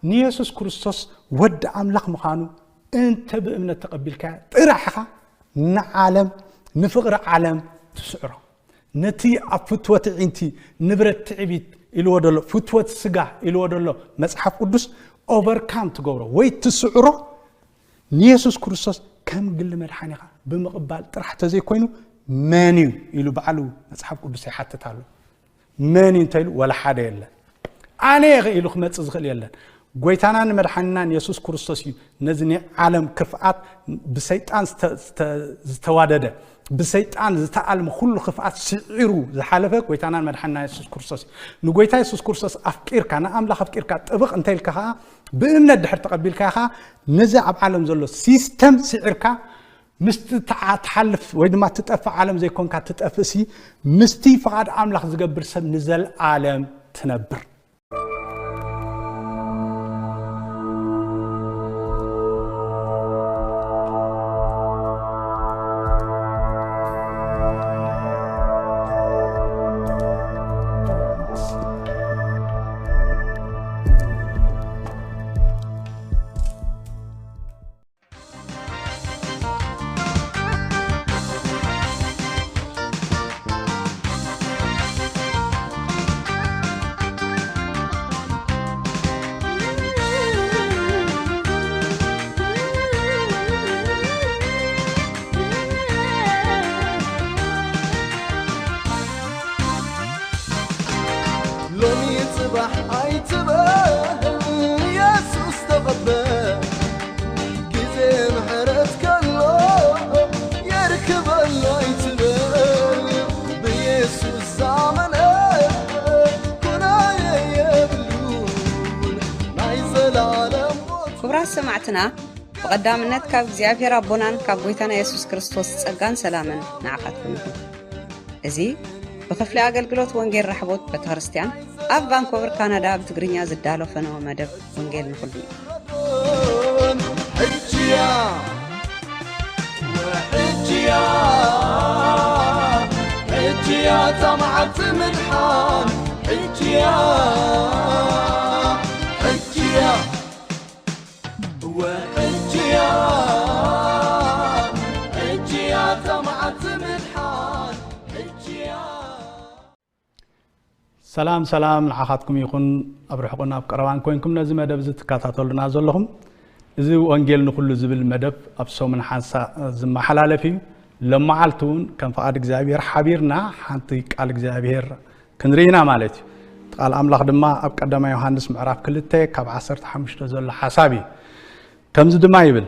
ንየሱስ ክርስቶስ ወዲ ኣምላኽ ምዃኑ እንተ ብእምነት ተቐቢልካያ ጥራሕ ኢኻ ንዓለም፣ ንፍቕሪ ዓለም ትስዕሮ። ነቲ ኣብ ፍትወት ዕንቲ፣ ንብረት ትዕቢት ኢልዎ ደሎ፣ ፍትወት ስጋ ኢልዎ ደሎ መጽሓፍ ቅዱስ ኦቨርካም ትገብሮ ወይ ትስዕሮ ንየሱስ ክርስቶስ ከም ግሊ መድሓኒኻ ብምቕባል ጥራሕ ተዘይኮይኑ፣ መን እዩ ኢሉ ባዕሉ መጽሓፍ ቅዱስ ይሓትት ኣሎ። መን እዩ እንተ ኢሉ፣ ወላ ሓደ የለን። ኣነ እየ ኢሉ ክመጽእ ዝኽእል የለን። ጎይታናን መድሓኒናን የሱስ ክርስቶስ እዩ ነዚ ናይ ዓለም ክፍኣት፣ ብሰይጣን ዝተ-፣ ዝተ-፣ ዝተዋደደ፣ ብሰይጣን ዝተኣልመ ኩሉ ክፍኣት ስዒሩ ዝሓለፈ ጎይታናን መድሓኒናን የሱስ ክርስቶስ እዩ። ንጎይታ የሱስ ክርስቶስ ኣፍቂርካ፣ ንኣምላኽ ኣፍቂርካ ጥብቕ እንተ ኢልካ ኸዓ፣ ብእምነት ድሕር ተቐቢልካ ኸዓ፣ ነዚ ኣብ ዓለም ዘሎ ሲስተም ስዒርካ፣ ምስቲ ትዓ-፣ ትሓልፍ ወይ ድማ ትጠፍእ ዓለም ዘይኮንካ ትጠፍእሲ፣ ምስቲ ፍቓድ ኣምላኽ ዝገብር ሰብ ንዘለኣለም ትነብር። ሎሚ ጽባሕ ኣይትበል፣ የሱስ ተቐበል። ግዜ ምሕረት ከሎ የርክበሉ ኣይትበል። ብየሱስ ዝኣመነ ኩናየ የብሉን፣ ናይ ዘላለም ሞት። ክቡራት ሰማዕትና፣ ብቐዳምነት ካብ እግዚኣብሔር ኣቦናን ካብ ጎይታና የሱስ ክርስቶስ ጸጋን ሰላምን ንዓኻትኩም ይኹን። እዚ ብክፍሊ ኣገልግሎት ወንጌል ራሕቦት ቤተክርስትያን ኣብ ቫንኮቨር ካናዳ ብትግርኛ ዝዳሎ ፈነወ መደብ ወንጌል ንኹሉ እዩ። ሕጂያ፣ ሕጂያ፣ ሕጂያ እታ መዓልቲ ምድሓን፣ ሕጂያ፣ ሕጂያ። ወሕጂያ፣ ሕጂያ እታ መዓልቲ ምድሓን፣ ሕጂያ። ሰላም ሰላም ንዓኻትኩም ይኹን፣ ኣብ ርሑቕን ኣብ ቀረባን ኮይንኩም ነዚ መደብ እዚ ትከታተሉና ዘለኹም። እዚ ወንጌል ንኹሉ ዝብል መደብ ኣብ ሰሙን ሓንሳ ዝመሓላለፍ እዩ። ሎመዓልቲ እውን ከም ፍቓድ እግዚኣብሔር ሓቢርና ሓንቲ ቃል እግዚኣብሔር ክንርኢ ኢና ማለት እዩ። እቲ ቃል ኣምላኽ ድማ ኣብ ቀዳማይ ዮሃንስ ምዕራፍ ክልተ ካብ ዓሰርተ ሓሙሽተ ዘሎ ሓሳብ እዩ። ከምዚ ድማ ይብል፣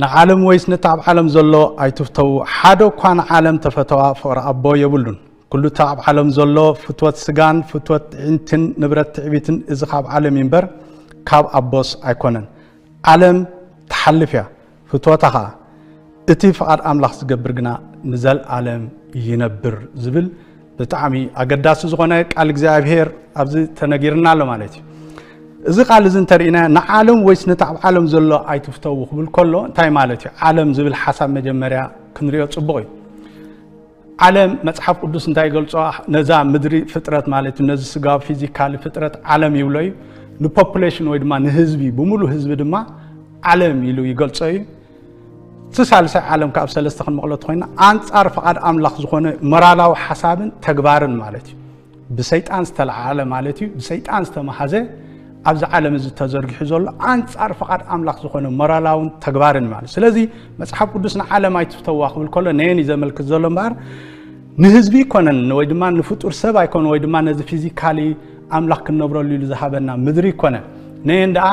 "ንዓለም ወይስ ነቲ ኣብ ዓለም ዘሎ ኣይትፍተዉ። ሓደ እኳ ንዓለም ተፈተዋ ፍቕሪ ኣቦ የብሉን። ኩሉ እቲ ኣብ ዓለም ዘሎ ፍትወት ስጋን ፍትወት ኣዒንትን ንብረት ትዕቢትን እዚ ካብ ዓለም እዩ እምበር ካብ ኣቦስ ኣይኮነን። ዓለም ትሓልፍ እያ፣ ፍትወታ ኸዓ እቲ ፍቓድ ኣምላኽ ዝገብር ግና ንዘለኣለም ይነብር" ዝብል ብጣዕሚ ኣገዳሲ ዝኾነ ቃል እግዚኣብሔር ኣብዚ ተነጊርና ኣሎ ማለት እዩ። እዚ ቃል እዚ እንተርኢና ንዓለም ወይስ ነቲ ኣብ ዓለም ዘሎ ኣይትፍተዉ ክብል ከሎ እንታይ ማለት እዩ? ዓለም ዝብል ሓሳብ መጀመርያ ክንሪኦ ጽቡቕ እዩ። ዓለም መጽሓፍ ቅዱስ እንታይ ይገልጾ? ነዛ ምድሪ ፍጥረት ማለት እዩ፣ ነዚ ስጋዊ ፊዚካሊ ፍጥረት ዓለም ይብሎ እዩ። ንፖፑሌሽን ወይ ድማ ንህዝቢ፣ ብምሉእ ህዝቢ ድማ ዓለም ኢሉ ይገልጾ እዩ። እቲ ሳልሳይ ዓለም ከኣ ኣብ ሰለስተ ክንመቕሎ እንተኾይና፣ ኣንጻር ፍቓድ ኣምላኽ ዝኾነ ሞራላዊ ሓሳብን ተግባርን ማለት እዩ። ብሰይጣን ዝተለዓለ ማለት እዩ፣ ብሰይጣን ዝተመሃዘ ኣብዚ ዓለም እዚ ተዘርጊሑ ዘሎ ኣንጻር ፍቓድ ኣምላኽ ዝኾነ ሞራላውን ተግባርን ማለት። ስለዚ መጽሓፍ ቅዱስ ንዓለም ኣይትፍተዋ ክብል ከሎ ነየን እዩ ዘመልክት ዘሎ እምበኣር ንህዝቢ ኣይኮነን ወይ ድማ ንፍጡር ሰብ ኣይኮነ ወይ ድማ ነዚ ፊዚካሊ ኣምላኽ ክንነብረሉ ኢሉ ዝሃበና ምድሪ ኣይኮነ። ነየን ደኣ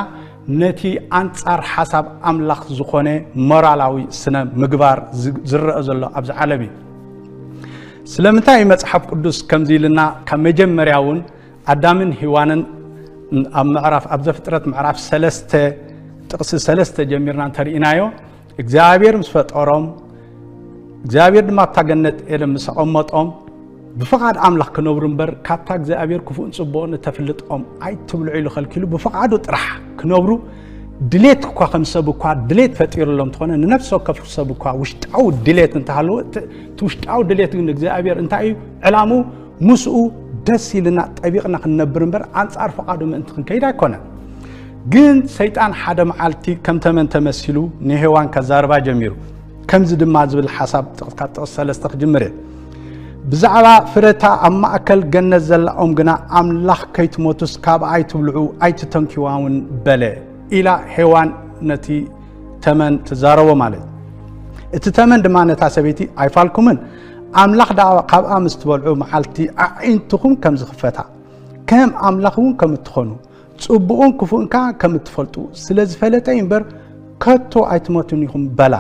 ነቲ ኣንጻር ሓሳብ ኣምላኽ ዝኾነ ሞራላዊ ስነ ምግባር ዝ-፣ ዝረአ ዘሎ ኣብዚ ዓለም እዩ። ስለምንታይ እዩ መጽሓፍ ቅዱስ ከምዚ ኢልና? ካብ መጀመርያ እውን ኣዳምን ሄዋንን ኣብ ምዕራፍ፣ ኣብ ዘፍጥረት ምዕራፍ ሰለስተ ጥቕሲ ሰለስተ ጀሚርና እንተርኢናዮ፣ እግዚኣብሔር ምስ ፈጠሮም፣ እግዚኣብሔር ድማ ኣብታ ገነት ኤደን ምስ ኣቐመጦም፣ ብፍቓድ ኣምላኽ ክነብሩ እምበር፣ ካብታ እግዚኣብሔር ክፉእን ጽቡቕን እተፍልጦም ኣይትብልዑ ኢሉ ከልኪሉ፣ ብፍቓዱ ጥራሕ ክነብሩ ድሌት እኳ ከም ሰብ እኳ ድሌት ፈጢሩሎም እንተኾነ፣ ንነፍሲ ወከፍ ሰብ እኳ ውሽጣዊ ድሌት እንተሃለወ፣ እቲ፣ እቲ ውሽጣዊ ድሌት ግን እግዚኣብሔር እንታይ እዩ ዕላምኡ? ምስኡ ደስ ኢልና ጠቢቕና ክንነብር እምበር፣ ኣንጻር ፍቓዱ ምእንቲ ክንከይድ ኣይኮነን። ግን ሰይጣን ሓደ መዓልቲ ከም ተመን ተመሲሉ ንሄዋን ከዛርባ ጀሚሩ። ከምዚ ድማ ዝብል ሓሳብ ጥቕስ-፣ ካብ ጥቕስ ሰለስተ ክጅምር እየ። ብዛዕባ ፍረታ ኣብ ማእከል ገነት ዘላ ኦም ግና ኣምላኽ ከይትሞቱስ ካብኣ ኣይትብልዑ ኣይትተንኪዋ እውን በለ ኢላ ሄዋን ነቲ ተመን ትዛረቦ ማለት። እቲ ተመን ድማ ነታ ሰበይቲ ኣይፋልኩምን፣ ኣምላኽ ደኣ ካብኣ ምስ ትበልዑ መዓልቲ ኣዒንትኹም ከም ዝኽፈታ ከም ኣምላኽ እውን ከም እትኾኑ ጽቡቕን ክፉእን ከኣ ከም እትፈልጡ ስለ ዝፈለጠ እዩ እምበር ከቶ ኣይትሞቱን ኢኹም በላ።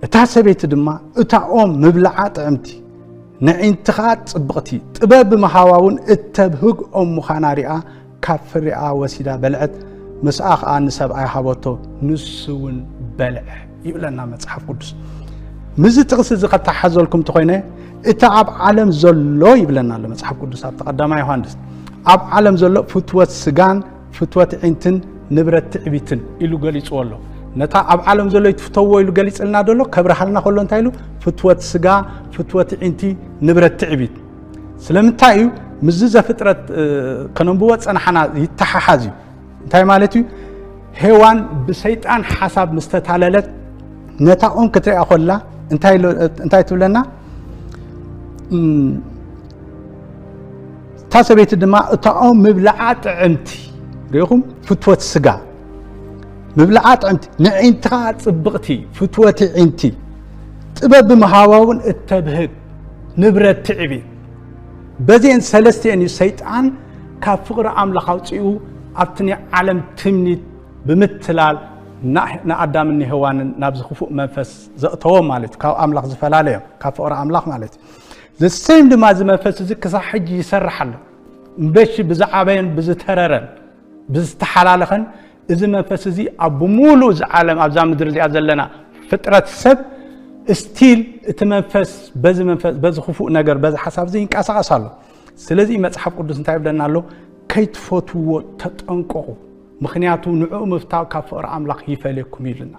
እታ ሰበይቲ ድማ እታ ኦም ምብልዓ ጥዕምቲ፣ ንዒንቲ ኸኣ ጽብቕቲ፣ ጥበብ ብምሃባ እውን እተብህግ ኦም ምዃና ሪኣ ካብ ፍሪኣ ወሲዳ በልዐት፣ ምስኣ ኸኣ ንሰብኣይ ሃበቶ፣ ንሱ እውን በልዐ ይብለና መጽሓፍ ቅዱስ። ምስዚ ጥቕሲ እዚ ከተሓዘልኩም እንተኾይነ እቲ ኣብ ዓለም ዘሎ ይብለና ኣሎ መጽሓፍ ቅዱስ ኣብቲ ቀዳማይ ዮሃንስ፣ ኣብ ዓለም ዘሎ ፍትወት ስጋን ፍትወት ዒንትን ንብረት ትዕቢትን ኢሉ ገሊጽዎ ኣሎ። ነታ ኣብ ዓለም ዘሎ ይትፍተዎ ኢሉ ገሊጽልና ደሎ ከብርሃልና ከሎ እንታይ ኢሉ? ፍትወት ስጋ፣ ፍትወት ዒንቲ፣ ንብረት ትዕቢት። ስለምንታይ እዩ? ምስዚ ዘፍጥረት፣ እ፣ ከነንብቦ ጸናሓና ይተሓሓዝ እዩ። እንታይ ማለት እዩ? ሄዋን ብሰይጣን ሓሳብ ምስ ተታለለት ነታ ኦም ክትሪኣ ኮላ እንታይ ኢሎ-፣ እንታይ ትብለና? እም፣ እታ ሰበይቲ ድማ እታ ኦም ምብልዓ ጥዕምቲ፣ ርኢኹም? ፍትወት ስጋ፣ ምብልዓ ጥዕምቲ፣ ንዒንቲ ኸዓ ጽብቕቲ፣ ፍትወቲ ዒንቲ፣ ጥበብ ብምሃባ እውን እተብህግ ንብረት ትዕቢት። በዚአን ሰለስቲአን እዩ ሰይጣን ካብ ፍቕሪ ኣምላኽ ኣውጺኡ ኣብቲ ናይ ዓለም ትምኒት ብምትላል ና-፣ ንኣዳምን ንሄዋንን ናብዚ ክፉእ መንፈስ ዘእተዎም ማለት እዩ። ካብ ኣምላኽ ዝፈላለዮም፣ ካብ ፍቕሪ ኣምላኽ ማለት እዩ። ዘሰይም ድማ እዚ መንፈስ እዚ ክሳብ ሕጂ ይሰርሕ ኣሎ። እምበሺ ብዝዓበየን ብዝተረረን ብዝተሓላለኸን እዚ መንፈስ እዚ ኣብ ብምሉእ እዚ ዓለም ኣብዛ ምድሪ እዚኣ ዘለና ፍጥረት ሰብ ስቲል እቲ መንፈስ በዚ መንፈስ በዚ ክፉእ ነገር በዚ ሓሳብ እዚ ይንቀሳቐስ ኣሎ። ስለዚ መጽሓፍ ቅዱስ እንታይ ይብለና ኣሎ? ከይትፈትውዎ ተጠንቀቑ፣ ምኽንያቱ ንዕኡ ምፍታው ካብ ፍቕሪ ኣምላኽ ይፈልየኩም ይብልና።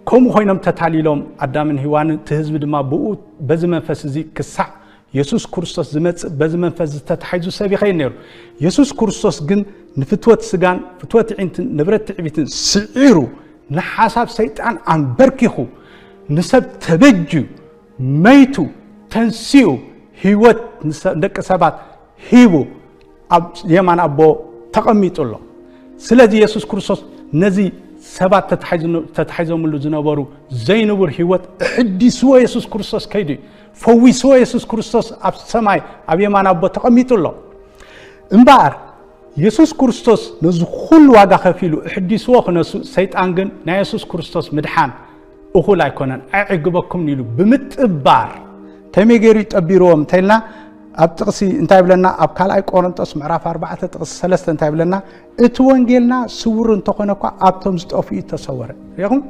ከምኡ ኮይኖም ተታሊሎም ኣዳምን ሄዋንን እቲ ህዝቢ ድማ ብኡ በዚ መንፈስ እዚ ክሳዕ የሱስ ክርስቶስ ዝመጽእ በዚ መንፈስ ዝተታሒዙ ሰብ ይኸይድ ነይሩ። የሱስ ክርስቶስ ግን ንፍትወት ስጋን ፍትወት ዒንትን ንብረት ትዕቢትን ስዒሩ ንሓሳብ ሰይጣን ኣንበርኪኹ ንሰብ ተበጅዩ መይቱ ተንሲኡ ህይወት ንሰ-፣ ደቂ ሰባት ሂቡ ኣብ የማን ኣቦ ተቐሚጡ ኣሎ። ስለዚ የሱስ ክርስቶስ ነዚ ሰባት ተታሒዙ-፣ ተታሒዞምሉ ዝነበሩ ዘይንቡር ህይወት እሕዲስዎ የሱስ ክርስቶስ ከይዱ እዩ። ፈዊስዎ የሱስ ክርስቶስ ኣብ ሰማይ ኣብ የማን ኣቦ ተቐሚጡ ኣሎ። እምበኣር የሱስ ክርስቶስ ነዚ ኩሉ ዋጋ ከፊሉ እሕዲስዎ ክነሱ፣ ሰይጣን ግን ናይ የሱስ ክርስቶስ ምድሓን እኹል ኣይኮነን፣ ኣይዕግበኩምን ኢሉ ብምጥባር ከመይ ገይሩ ይጠቢርዎም እንተኢልና፣ ኣብ ጥቕሲ እንታይ ይብለና? ኣብ ካልኣይ ቆሮንጦስ ምዕራፍ ኣርባዕተ ጥቕሲ ሰለስተ እንታይ ይብለና? እቲ ወንጌልና ስውር እንተኾነ እኳ ኣብቶም ዝጠፍኡ እዩ ተሰወረ። ሪኢኹም?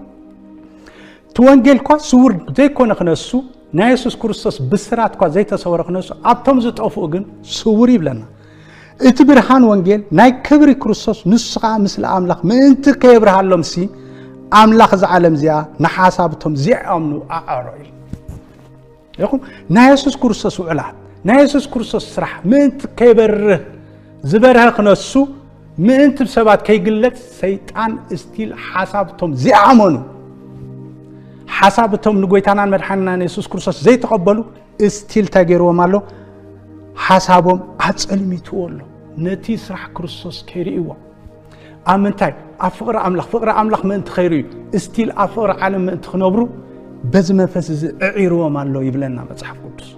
እቲ ወንጌል እኳ ስውር ዘይኮነ ክነሱ፣ ናይ የሱስ ክርስቶስ ብስራት እኳ ዘይተሰወረ ክነሱ፣ ኣብቶም ዝጠፍኡ ግን ስውር ይብለና። እቲ ብርሃን ወንጌል ናይ ክብሪ ክርስቶስ ንሱ ኸዓ ምስሊ ኣምላኽ ምእንቲ ከየብርሃሎም ሲ ኣምላኽ እዛ ዓለም እዚኣ ንሓሳብ እቶም ዘይኣምኑ ኣዕሮ ኢሉ። ኢኹም ናይ የሱስ ክርስቶስ ውዕላት፣ ናይ የሱስ ክርስቶስ ስራሕ ምእንቲ ከይበርህ ዝበርሀ ክነሱ ምእንቲ ብሰባት ከይግለጽ ሰይጣን እስቲል ሓሳብ እቶም ዘይኣመኑ፣ ሓሳብ እቶም ንጎይታናን መድሓንናን የሱስ ክርስቶስ ዘይተቐበሉ እስቲል እንታይ ገይርዎም ኣሎ? ሓሳቦም ኣጸልሚትዎ ኣሎ። ነቲ ስራሕ ክርስቶስ ከይርእይዎ ኣብ ምንታይ? ኣብ ፍቕሪ ኣምላኽ፣ ፍቕሪ ኣምላኽ ምእንቲ ከይርእዩ እስቲል ኣብ ፍቕሪ ዓለም ምእንቲ ክነብሩ በዚ መንፈስ እዚ እዒርዎም ኣሎ ይብለና መጽሓፍ ቅዱስ።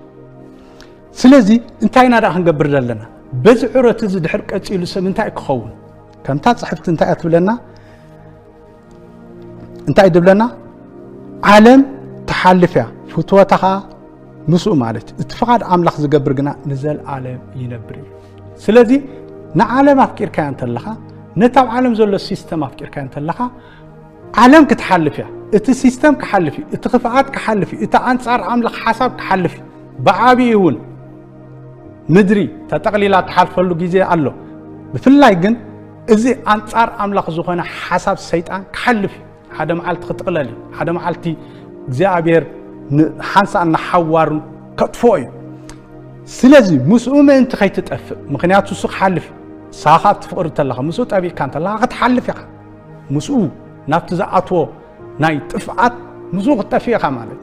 ስለዚ እንታይ ኢና ደኣ ክንገብር ዘለና? በዚ ዕረት እዚ ድሕር ቀጺሉ ሰብ እንታይ ክኸውን? ከምታ ጽሕፍቲ እንታይ እያ ትብለና? እንታይ ድብለና? ዓለም ትሓልፍ እያ፣ ፍትወታ ኸዓ ምስኡ ማለት እዩ። እቲ ፍቓድ ኣምላኽ ዝገብር ግና ንዘለኣለም ይነብር እዩ። ስለዚ ንዓለም ኣፍቂርካያ እንተለኻ፣ ነቲ ኣብ ዓለም ዘሎ ሲስተም ኣፍቂርካያ እንተለኻ፣ ዓለም ክትሓልፍ እያ። እቲ ሲስተም ክሓልፍ እዩ። እቲ ክፍኣት ክሓልፍ እዩ። እቲ ኣንጻር ኣምላኽ ሓሳብ ክሓልፍ እዩ። ብዓብዩ እውን ምድሪ ተጠቕሊላ ትሓልፈሉ ግዜ ኣሎ። ብፍላይ ግን እዚ ኣንጻር ኣምላኽ ዝኾነ ሓሳብ ሰይጣን ክሓልፍ እዩ። ሓደ መዓልቲ ክጥቕለል እዩ። ሓደ መዓልቲ እግዚኣብሔር ንሓንሳእን ንሓዋሩን ከጥፍኦ እዩ። ስለዚ ምስኡ ምእንቲ ከይትጠፍእ፣ ምኽንያቱ እሱ ክሓልፍ እዩ። ንስኻ ካብቲ ፍቕሪ እንተለኻ፣ ምስኡ ጠቢቕካ እንተለኻ ክትሓልፍ ኢኻ። ምስኡ ናብቲ ዝኣትዎ ናይ ጥፍኣት ምስኡ ክትጠፍእ ኢኻ ማለት።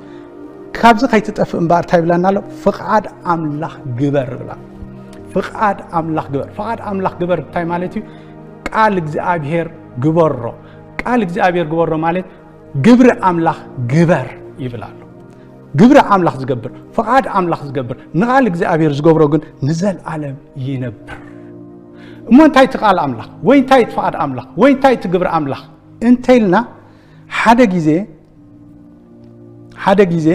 ካብዚ ከይትጠፍእ እምበኣር እንታይ ይብለና ኣሎ? ፍቓድ ኣምላኽ ግበር ይብላ። ፍቓድ ኣምላኽ ግበር። ፍቓድ ኣምላኽ ግበር እንታይ ማለት እዩ? ቃል እግዚኣብሔር ግበሮ። ቃል እግዚኣብሔር ግበሮ ማለት ግብሪ ኣምላኽ ግበር ይብል ኣሎ። ግብሪ ኣምላኽ ዝገብር፣ ፍቓድ ኣምላኽ ዝገብር፣ ንቓል እግዚኣብሔር ዝገብሮ ግን ንዘለኣለም ይነብር። እሞ እንታይ እቲ ቃል ኣምላኽ ወይ እንታይ እቲ ፍቓድ ኣምላኽ ወይ እንታይ እቲ ግብሪ ኣምላኽ እንተኢልና፣ ሓደ ግዜ ሓደ ግዜ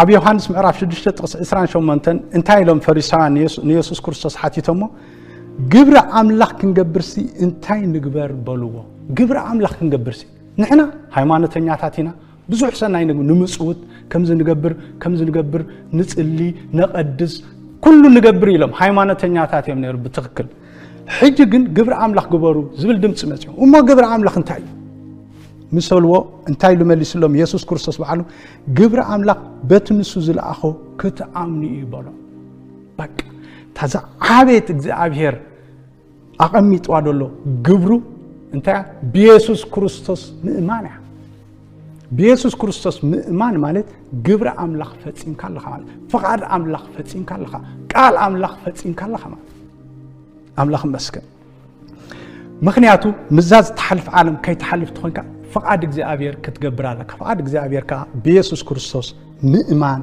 ኣብ ዮሃንስ ምዕራፍ ሽዱሽተ ጥቕሲ ዕስራን ሸሞንተን እንታይ ኢሎም ፈሪሳውያን ንየሱ- ንየሱስ ክርስቶስ ሓቲቶሞ? ግብሪ ኣምላኽ ክንገብርሲ እንታይ ንግበር በልዎ። ግብሪ ኣምላኽ ክንገብርሲ ንሕና ሃይማኖተኛታት ኢና፣ ብዙሕ ሰናይ ንግ- ንምጽውት፣ ከምዚ ንገብር ከምዚ ንገብር፣ ንጽሊ፣ ነቐድስ፣ ኩሉ ንገብር ኢሎም ሃይማኖተኛታት እዮም ነይሩ ብትኽክል። ሕጂ ግን ግብሪ ኣምላኽ ግበሩ ዝብል ድምፂ መፅኡ። እሞ ግብሪ ኣምላኽ እንታይ እዩ ምስ በልዎ እንታይ ኢሉ መሊስሎም? የሱስ ክርስቶስ በዓሉ ግብሪ ኣምላኽ በቲ ንሱ ዝለኣኾ ክትኣምኑ እዩ በሎ። በቃ እታ ዝዓበየት እግዚኣብሔር ኣቐሚጥዋ ዘሎ ግብሩ እንታይ እያ? ብየሱስ ክርስቶስ ምእማን እያ። ብየሱስ ክርስቶስ ምእማን ማለት ግብሪ ኣምላኽ ፈጺምካ ኣለኻ ማለት፣ ፍቓድ ኣምላኽ ፈጺምካ ኣለኻ፣ ቃል ኣምላኽ ፈጺምካ ኣለኻ ማለት። ኣምላኽ ይመስገን። ምኽንያቱ ምዛ ዝተሓልፍ ዓለም ከይትሓልፍ ትኾንካ ፍቓድ እግዚኣብሔር ክትገብር ኣለካ። ፍቓድ እግዚኣብሔር ከዓ ብየሱስ ክርስቶስ ምእማን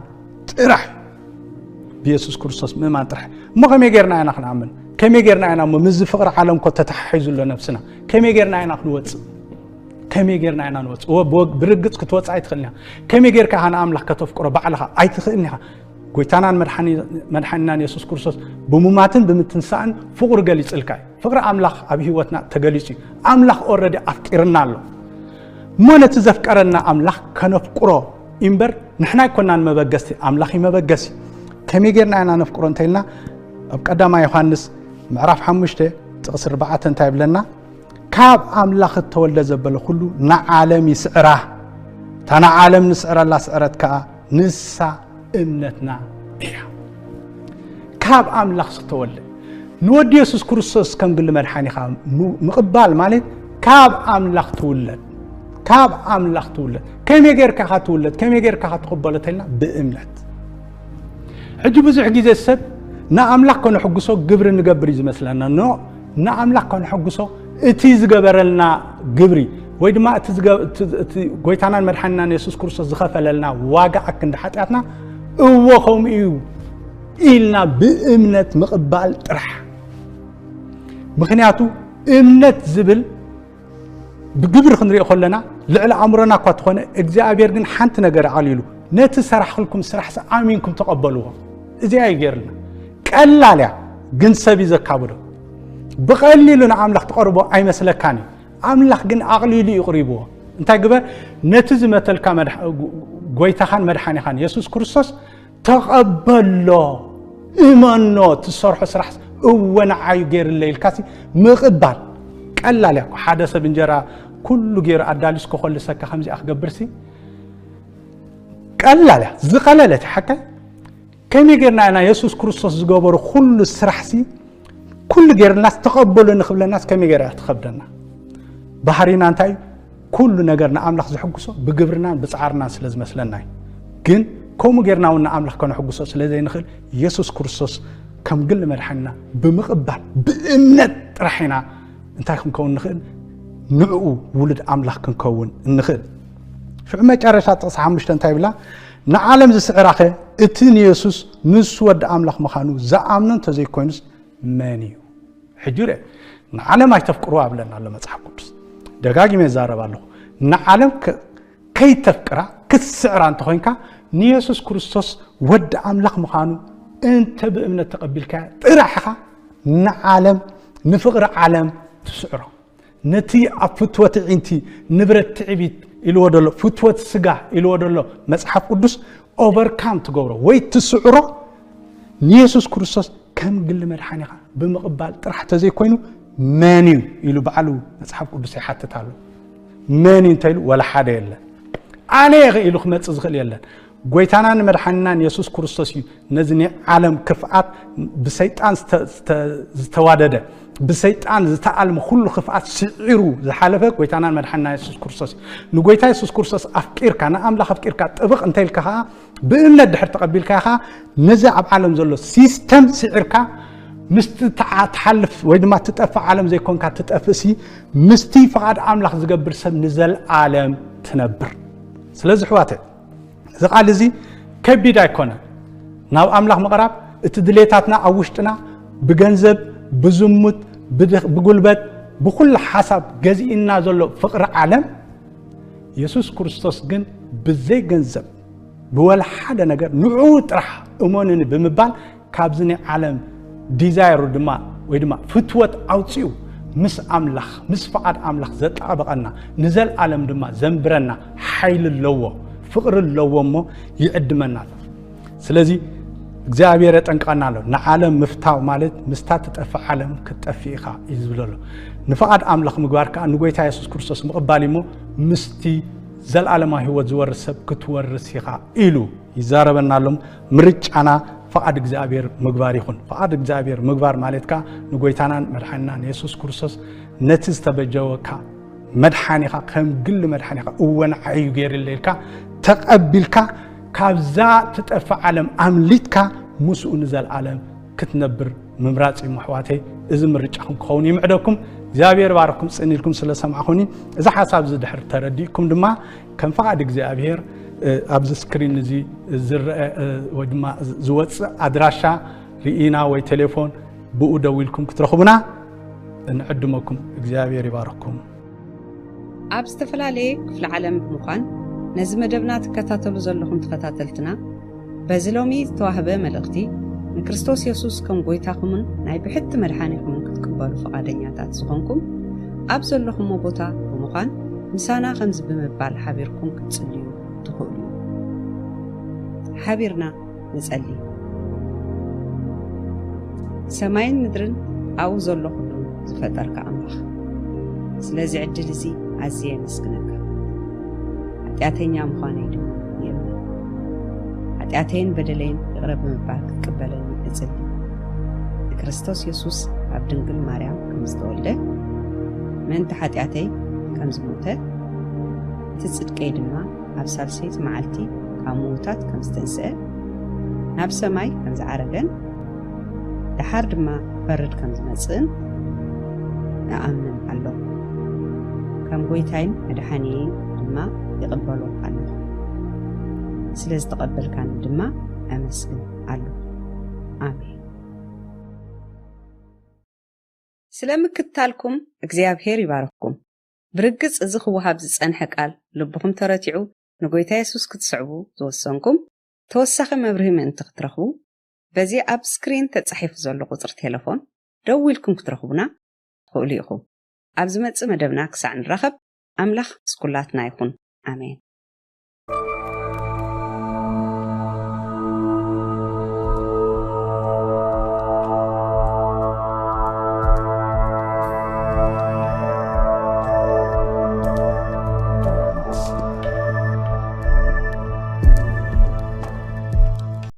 ጥራሕ እዩ። ብየሱስ ክርስቶስ ምእማን ጥራሕ እዩ። እሞ ከመይ ጌርና ኢና ክንኣምን? ከመይ ጌርና ኢና እሞ ምስዚ ፍቕሪ ዓለም ኮ ተተሓሒዙ ኣሎ ነብስና? ከመይ ጌርና ኢና ክንወፅእ? ከመይ ጌርና ኢና ንወፅእ? እወ፣ ብወግ- ብርግፅ ክትወፅእ ኣይትኽእልን ኢኻ። ከመይ ጌርካ ኢኻ ንኣምላኽ ከተፍቅሮ ባዕልኻ? ኣይትኽእልን ኢኻ። ጎይታናን መድሓኒ- መድሓኒናን የሱስ ክርስቶስ ብሙማትን ብምትንሳእን ፍቕሩ ገሊፅልካ እዩ። ፍቕሪ ኣምላኽ ኣብ ህይወትና ተገሊፁ እዩ። ኣምላኽ ኦረዲ ኣፍቂርና ኣሎ። እሞ ነቲ ዘፍቀረና ኣምላኽ ከነፍቅሮ እምበር ንሕና ኣይኮናን መበገስቲ፣ ኣምላኽ እዩ መበገሲ። ከመይ ጌርና ኢና ነፍቅሮ እንተኢልና ኣብ ቀዳማይ ዮሃንስ ምዕራፍ ሓሙሽተ ጥቕሲ ኣርባዕተ እንታይ ይብለና? ካብ ኣምላኽ እተወልደ ዘበለ ኩሉ ንዓለም ይስዕራ። እታ ንዓለም ንስዕረላ ስዕረት ከኣ ንሳ እምነትና እያ። ካብ ኣምላኽ ዝተወልደ ንወዲ የሱስ ክርስቶስ ከም ግሊ መድሓኒኻ ም- ምቕባል ማለት ካብ ኣምላኽ ትውለድ። ካብ ኣምላኽ ትውለድ። ከመይ ጌርካ ኢኻ ትውለድ? ከመይ ጌርካ ኢኻ ትቕበሎ ተልና? ብእምነት። ሕጂ ብዙሕ ግዜ ሰብ ንኣምላኽ ከነሕጉሶ ግብሪ ንገብር እዩ ዝመስለና። ኖ፣ ንኣምላኽ ከነሕጉሶ እቲ ዝገበረልና ግብሪ ወይ ድማ እቲ ዝገ- እቲ- እቲ ጎይታናን መድሓኒናን የሱስ ክርስቶስ ዝኸፈለልና ዋጋ ኣክንዲ ሓጢኣትና እዎ ከምኡ እዩ ኢልና ብእምነት ምቕባል ጥራሕ። ምኽንያቱ እምነት ዝብል ብግብሪ ክንሪኦ ከለና ልዕሊ ኣእምሮና እኳ ተኾነ እግዚኣብሔር ግን ሓንቲ ነገር ኣቕሊሉ ነቲ ሰራሕክልኩም ስራሕ ኣሚንኩም ተቐበልዎ። እዚኣ እዩ ገይርልና። ቀላል እያ ግን ሰብ እዩ ዘካብዶ። ብቐሊሉ ንኣምላኽ ትቐርቦ ኣይመስለካን እዩ። ኣምላኽ ግን ኣቕሊሉ እዩ ቅሪብዎ። እንታይ ግበር? ነቲ ዝመተልካ መድሓ- ጎይታኻን መድሓኒኻን የሱስ ክርስቶስ ተቐበሎ፣ እመኖ፣ ትሰርሖ ስራሕ እወ ንዓዩ ገይርለ ኢልካሲ ምቕባል ቀላል እያ እኮ። ሓደ ሰብ እንጀራ ኩሉ ገይሩ ኣዳሊስኮ ከልሰካ ከምዚኣ ክገብርሲ ቀላል እያ፣ ዝቐለለት እያ። ሓቀይ ከመይ ጌርና ኢና የሱስ ክርስቶስ ዝገበሩ ኩሉ ስራሕሲ ኩሉ ጌርናስ ተቐበሉ ንኽብለናስ ከመይ ጌራ እያ ትኸብደና? ባህሪና እንታይ እዩ? ኩሉ ነገር ንኣምላኽ ዝሕጉሶ ብግብርናን ብጻዕርናን ስለ ዝመስለና እዩ። ግን ከምኡ ጌርና እውን ንኣምላኽ ከነሕጉሶ ስለ ዘይንኽእል የሱስ ክርስቶስ ከም ግሊ መድሓኒና ብምቕባል ብእምነት ጥራሕ ኢና እንታይ ክንከውን ንኽእል? ንዕኡ ውሉድ ኣምላኽ ክንከውን እንኽእል። ሽዑ መጨረሻ ጥቕሲ ሓሙሽተ እንታይ ይብላ? ንዓለም ዝስዕራኸ እቲ ንየሱስ ንሱ ወዲ ኣምላኽ ምዃኑ ዝኣምኖ እንተዘይኮይኑስ መን እዩ? ሕጂ ርአ፣ ንዓለም ኣይተፍቅርዋ ብለና ኣሎ መጽሓፍ ቅዱስ። ደጋጊመ ይዛረብ ኣለኹ። ንዓለም ከ- ከይተፍቅራ ክትስዕራ እንተኾይንካ ንየሱስ ክርስቶስ ወዲ ኣምላኽ ምዃኑ እንተ ብእምነት ተቐቢልካያ ጥራሕ ኢኻ ንዓለም ንፍቕሪ ዓለም ትስዕሮ። ነቲ ኣብ ፍትወት ዕንቲ ንብረት ትዕቢት ኢልዎ ደሎ ፍትወት ስጋ ኢልዎ ደሎ መጽሓፍ ቅዱስ ኦቨርካም ትገብሮ ወይ ትስዕሮ ንየሱስ ክርስቶስ ከም ግሊ መድሓኒኻ ብምቕባል ጥራሕ ተዘይኮይኑ መን እዩ ኢሉ ባዕሉ መጽሓፍ ቅዱስ ይሓትት ኣሎ። መን እዩ እንተኢሉ ወላ ሓደ የለን። ኣነ እየ ኢሉ ክመጽእ ዝኽእል የለን። ጎይታናን መድሓኒናን የሱስ ክርስቶስ እዩ ነዚ ናይ ዓለም ክፍኣት ብሰይጣን ዝተ- ዝተ- ዝተዋደደ ብሰይጣን ዝተኣልመ ኩሉ ክፍኣት ስዒሩ ዝሓለፈ ጎይታናን መድሓኒና የሱስ ክርስቶስ እዩ። ንጎይታ የሱስ ክርስቶስ ኣፍቂርካ ንኣምላኽ ኣፍቂርካ ጥብቕ እንተ ኢልካ ከዓ ብእምነት ድሕር ተቐቢልካ ኢኻ ነዚ ኣብ ዓለም ዘሎ ሲስተም ስዒርካ ምስቲ ትዓ- ትሓልፍ ወይ ድማ ትጠፍእ ዓለም ዘይኮንካ ትጠፍእ ሲ ምስቲ ፍቓድ ኣምላኽ ዝገብር ሰብ ንዘለኣለም ትነብር። ስለዚ ኣሕዋተ እዚ ቃል እዚ ከቢድ ኣይኮነ። ናብ ኣምላኽ ምቕራብ እቲ ድሌታትና ኣብ ውሽጥና ብገንዘብ ብዝሙት ብድኽ- ብጉልበት ብኩሉ ሓሳብ ገዚእና ዘሎ ፍቕሪ ዓለም የሱስ ክርስቶስ ግን ብዘይ ገንዘብ ብወላ ሓደ ነገር ንዕኡ ጥራሕ እመኑኒ ብምባል ካብዚ ናይ ዓለም ዲዛይሩ ድማ ወይ ድማ ፍትወት ኣውፅኡ ምስ ኣምላኽ ምስ ፍቓድ ኣምላኽ ዘጣበቐና ንዘለኣለም ድማ ዘንብረና ሓይሊ ኣለዎ፣ ፍቕሪ ኣለዎ እሞ ይዕድመና ኣሎ። ስለዚ እግዚኣብሔር የጠንቅቐና ኣሎ። ንዓለም ምፍታው ማለት ምስታ ትጠፍእ ዓለም ክትጠፍእ ኢኻ እዩ ዝብል ኣሎ። ንፍቓድ ኣምላኽ ምግባር ከዓ ንጎይታ የሱስ ክርስቶስ ምቕባል እሞ ምስቲ ዘለኣለማዊ ህይወት ዝወርስ ሰብ ክትወርስ ኢኻ ኢሉ ይዛረበና ኣሎ። ምርጫና ፍቓድ እግዚኣብሔር ምግባር ይኹን። ፍቓድ እግዚኣብሔር ምግባር ማለት ከዓ ንጎይታናን መድሓኒናን የሱስ ክርስቶስ ነቲ ዝተበጀወካ መድሓኒኻ ከም ግሊ መድሓኒኻ እወ ንዓይ እዩ ገይርለ ኢልካ ተቐቢልካ ካብዛ ትጠፍእ ዓለም ኣምሊጥካ ምስኡ ንዘለኣለም ክትነብር ምምራፅ እዩ ኣሕዋተይ። እዚ ምርጫኹም ክኸውን ይምዕደኩም። እግዚኣብሔር ባርኩም ፅን ኢልኩም ስለ ሰማዕኹኒ እዚ ሓሳብ እዚ ድሕር ተረዲእኩም ድማ ከም ፍቓድ እግዚኣብሔር ኣብዚ ስክሪን እዚ ዝረአ ወይ ድማ ዝወፅእ ኣድራሻ ርኢና ወይ ቴሌፎን ብኡ ደዊልኩም ክትረኽቡና ንዕድመኩም። እግዚኣብሔር ይባርኩም። ኣብ ዝተፈላለየ ክፍለ ዓለም ብምዃን ነዚ መደብና ትከታተሉ ዘለኹም ተኸታተልትና በዚ ሎሚ ዝተዋህበ መልእኽቲ ንክርስቶስ የሱስ ከም ጎይታኹምን ናይ ብሕቲ መድሓኒኹምን ክትቅበሉ ፍቓደኛታት ዝኾንኩም ኣብ ዘለኹሞ ቦታ ብምዃን ምሳና ከምዚ ብምባል ሓቢርኩም ክትጽልዩ ትኽእሉ። ሓቢርና ንጸሊ። ሰማይን ምድርን ኣብኡ ዘሎ ኩሉ ዝፈጠርካ ኣምላኽ ስለዚ ዕድል እዚ ኣዝየ የመስግነካ። ሓጢኣተኛ ምዃነይ ድማ ይእመን። ሓጢኣተይን በደለይን ይቕረ ብምባል ክትቅበለኒ እጽሊ። ንክርስቶስ የሱስ ካብ ድንግል ማርያም ከም ዝተወልደ ምእንቲ ሓጢኣተይ ከም ዝሞተ እቲ ጽድቀይ ድማ ኣብ ሳልሰይቲ መዓልቲ ካብ ምዉታት ከም ዝተንስአ ናብ ሰማይ ከም ዝዓረገን ደሓር ድማ ክፈርድ ከም ዝመጽእን እኣምን ኣለኹ። ከም ጎይታይን መድሓኒየይን ድማ ይቕበሎ ኣለኹ። ስለ ዝተቐበልካኒ ድማ ኣመስግን ኣለኹ። ኣሜን። ስለ ምክትታልኩም እግዚኣብሔር ይባርኽኩም። ብርግጽ እዚ ክወሃብ ዝጸንሐ ቃል ልብኹም ተረቲዑ ንጎይታ የሱስ ክትስዕቡ ዝወሰንኩም ተወሳኺ መብርሂ ምእንቲ ክትረኽቡ በዚ ኣብ ስክሪን ተጻሒፉ ዘሎ ቁጽሪ ቴለፎን ደዊልኩም ክትረኽቡና ትኽእሉ ኢኹም። ኣብ ዝመጽእ መደብና ክሳዕ ንራኸብ ኣምላኽ ምስ ኩላትና ይኹን። ኣሜን።